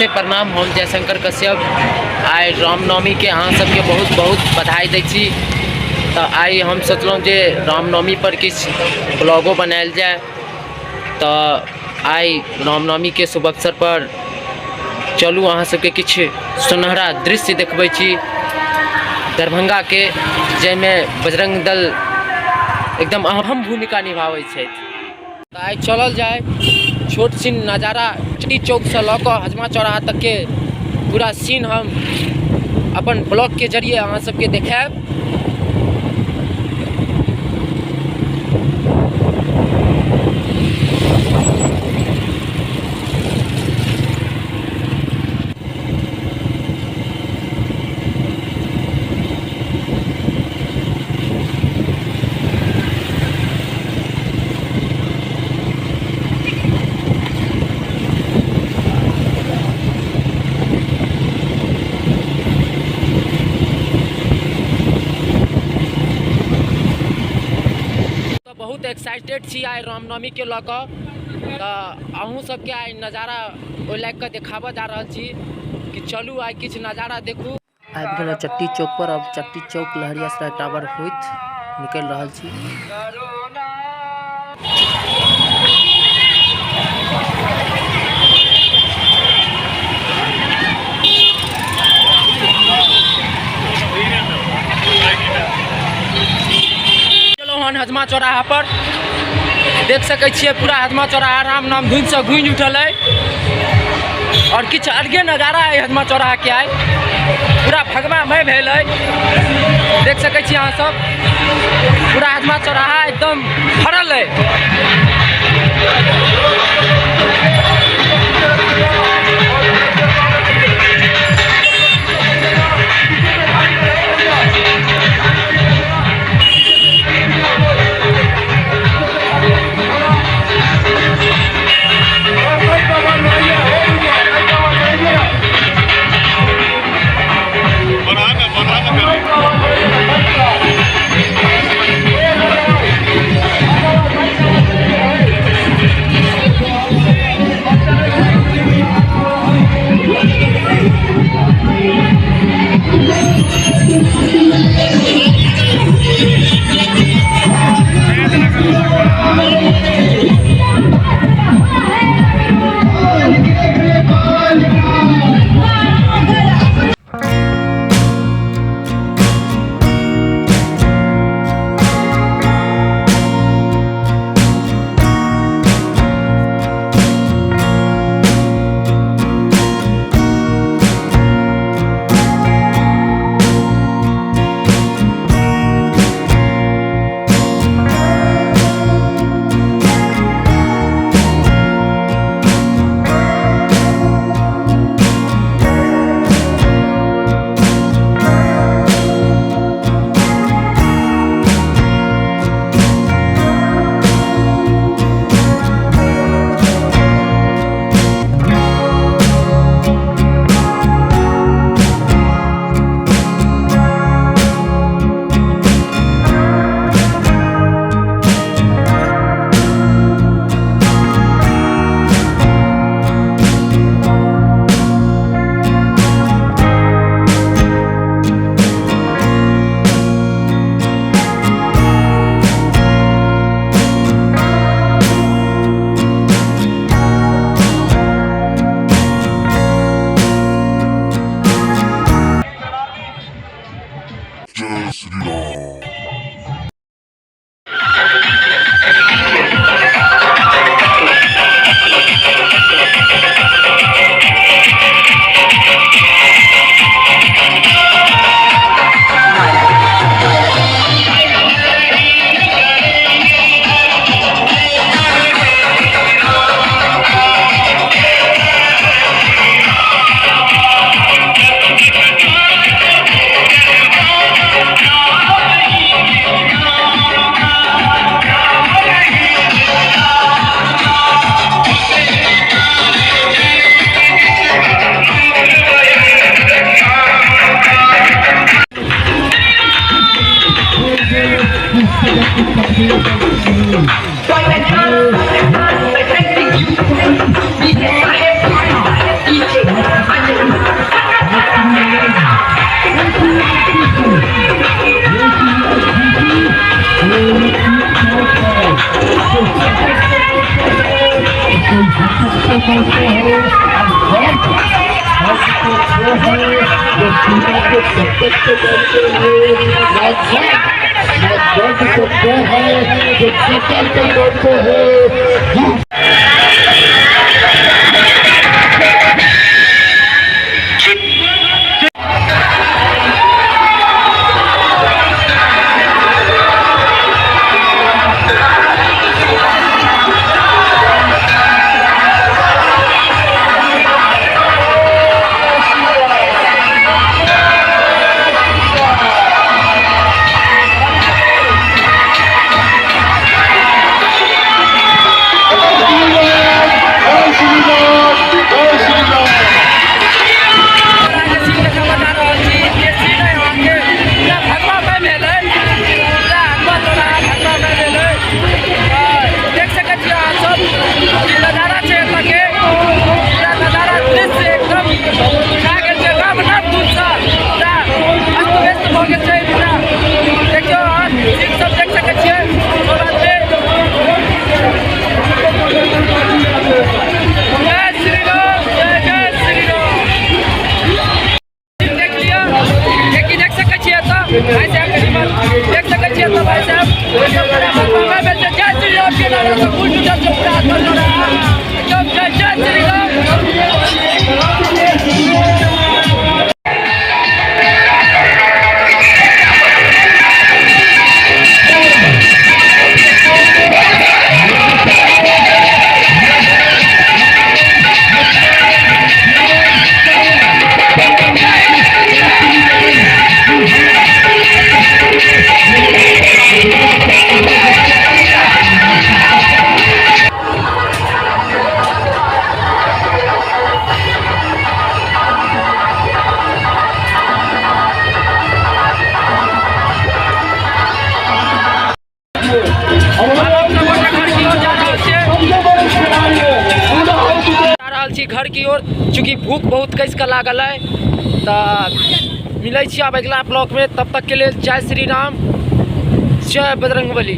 नमस्ते प्रणाम। हम जयशंकर कश्यप आइ रामनवमी के अहाँ सबके बहुत बहुत बधाई दै छी। तऽ आइ हम सोचलहुँ जे रामनवमी पर किछु ब्लॉगो बनायल जाय। तऽ आइ रामनवमी के शुभ अवसर पर चलू अहाँ सबके किछु सुनहरा दृश्य देखबै छी दरभंगा के, जाहिमे बजरंग दल एकदम अहम भूमिका निभाबै छथि। तऽ आइ चलल जाय छोट सीन नजारा चट्टी चौकसँ लऽ कऽ हजमा चौराहा तकके पूरा सीन हम अपन ब्लॉगके जरिए अहाँ सबके देखायब। बहुत एक्साइटेड छी आइ रामनवमी के लऽ कऽ। तऽ अहूँ सबके आइ नजारा ओहि लायक कऽ देखाबऽ जा रहल छी कि चलू आइ किछु नजारा देखू। आबि गेलहुँ चट्टी चौक पर। अब चट्टी चौक लहरियासराय टावर होइत निकलि रहल छी। हन हजमा चौराहा पर देख सकै छियै पूरा हजमा चौराहा राम नाम धुन से गूंजि उठल है और किछु अलगे नजारा है हजमा चौराहा के। आइ पूरा भगवामय भेल है, देख सकै छी अहाँ सब। पूरा हजमा चौराहा एकदम भरल है। करते हैं। और वो है जो सीता को सत्य करते हुए तो वो है जो सतर्क करते हैं। देख सकै छियै अहाँ सब ई नजारा छै एतऽ के, पूरा नजारा दृश्य एकदम छा गेल छै रामनाथ धुनसँ, पूरा अस्त व्यस्त भऽ गेल छै पूरा। देखियौ अहाँ सीन सब देख सकै छियै सब आदमी। जय श्री राम, जय जय श्री राम। देख लिअ जे देख सकै छियै एतऽ भाई साहब, देख सकै छियै एतऽ भाई साहब पूरा भगवान भेल छै। जय श्री राम के नारा से गूंज उठल छै पूरा एकदम जय जय श्री राम। जा रहल छी घर की ओर, चूँकि भूख बहुत कस के लागल है। तऽ मिलै छी आब अगिला ब्लॉग में, तब तक के लिए जय श्री राम, जय बजरंगबली।